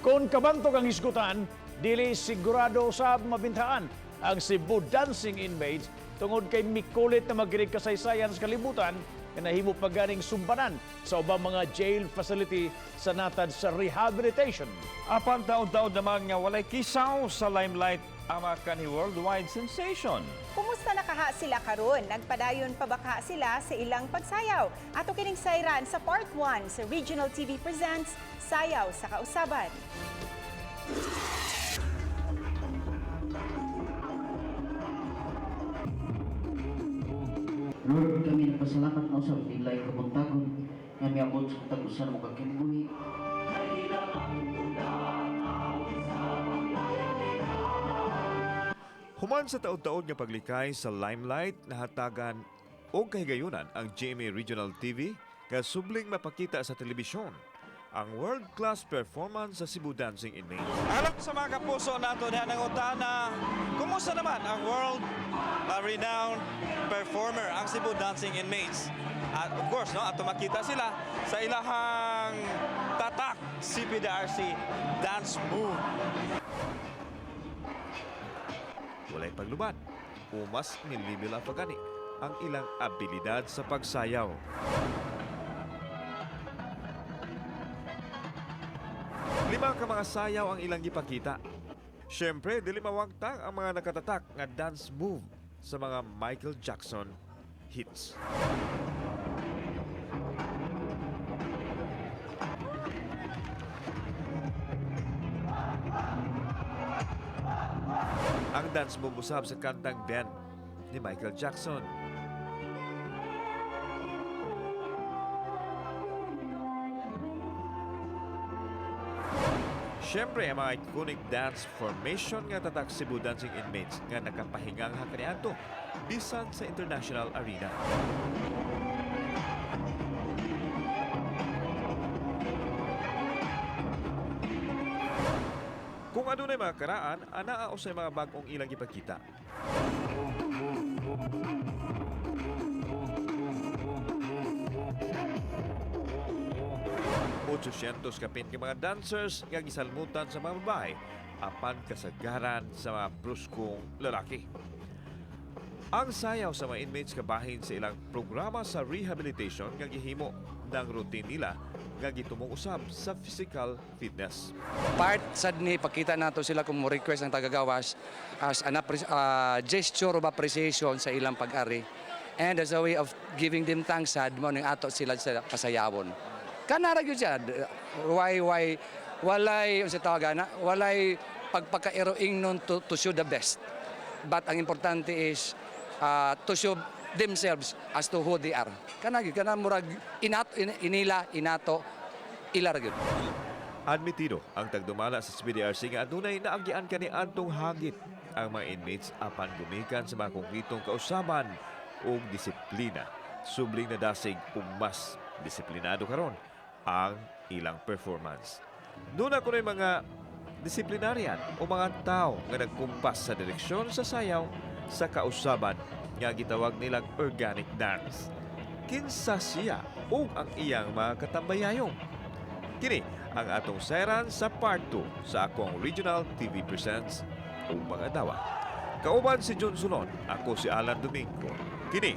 Kung kabantog ang hisgutan, dili sigurado sa mabintahan ang Cebu Dancing Inmates tungod kay mikulit na maginig kasaysayan sa kalibutan nga nahimo pa ganing sumbanan sa ubang mga jail facility sa natad sa rehabilitation. Apan taon-taon naman nga walay kisaw sa limelight ang mga kanhi worldwide sensation. Kumusta na kaha sila karon? Nagpadayon pa ba kaha sila sa ilang pagsayaw? Ato kining sayran sa part 1 sa Regional TV Presents Sayaw sa Kausaban. Lord, kami nagpasalamat na usab nilay kabuntagon nga miabot sa katag-usan mo kagkinabuhi. Human sa taod-taod nga paglikay sa limelight, nahatagan og kahigayunan ang GMA Regional TV nga subling mapakita sa telebisyon ang world-class performance sa Cebu Dancing Inmates. Alam sa mga kapuso nato diha ng utana, kumusta naman ang world renowned performer ang Cebu Dancing Inmates? At of course, no, ato makita sila sa ilahang tatak CPDRC dance move. Walay pagluban, umas nilimil ang pagani ang ilang abilidad sa pagsayaw. Lima ka mga sayaw ang ilang gipakita. Siyempre, dili mawagtang ang mga nakatatak nga dance move sa mga Michael Jackson hits. Ang dance move usab sa kantang Ben ni Michael Jackson. Siyempre, ang mga iconic dance formation nga tatak Cebu Dancing Inmates nga nakapahingang kaniadto bisan sa international arena. Kung adunay mga karaan, anaa usay mga bag-ong ilang gipakita. 800 kapin ka mga dancers nga gisalmutan sa mga babae apan kasagaran sa mga bruskong lalaki. Ang sayaw sa mga inmates kabahin sa ilang programa sa rehabilitation nga gihimo ng routine nila nga gitumong usab sa physical fitness. Part sad ni pakita nato sila kung mo request ang tagagawas as an gesture of appreciation sa ilang pag-ari and as a way of giving them thanks sad mo ning ato sila sa pasayawon. Kanara gyud siya, why walay unsa tawag ana, walay pagpakaeroing nun to show the best, but ang importante is to show themselves as to who they are. Kana gyud, kana murag inato inila inato ila ra gyud. Admitido ang tagdumala sa CBDRC nga adunay naagian kani adtong hagit ang mga inmates apan gumikan sa mga konkretong kausaban ug disiplina. Subling nadasig ug mas disiplinado karon ang ilang performance. Duna kuno'y mga disiplinaryan o mga tao nga nagkumpas sa direksyon sa sayaw sa kausaban nga gitawag nilang organic dance. Kinsa siya ug ang iyang mga katambayayong? Kini ang atong sayran sa part 2 sa akong Regional TV Presents ug mga dawa. Kauban si John Solon, ako si Alan Domingo. Kini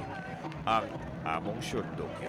ang among short docu.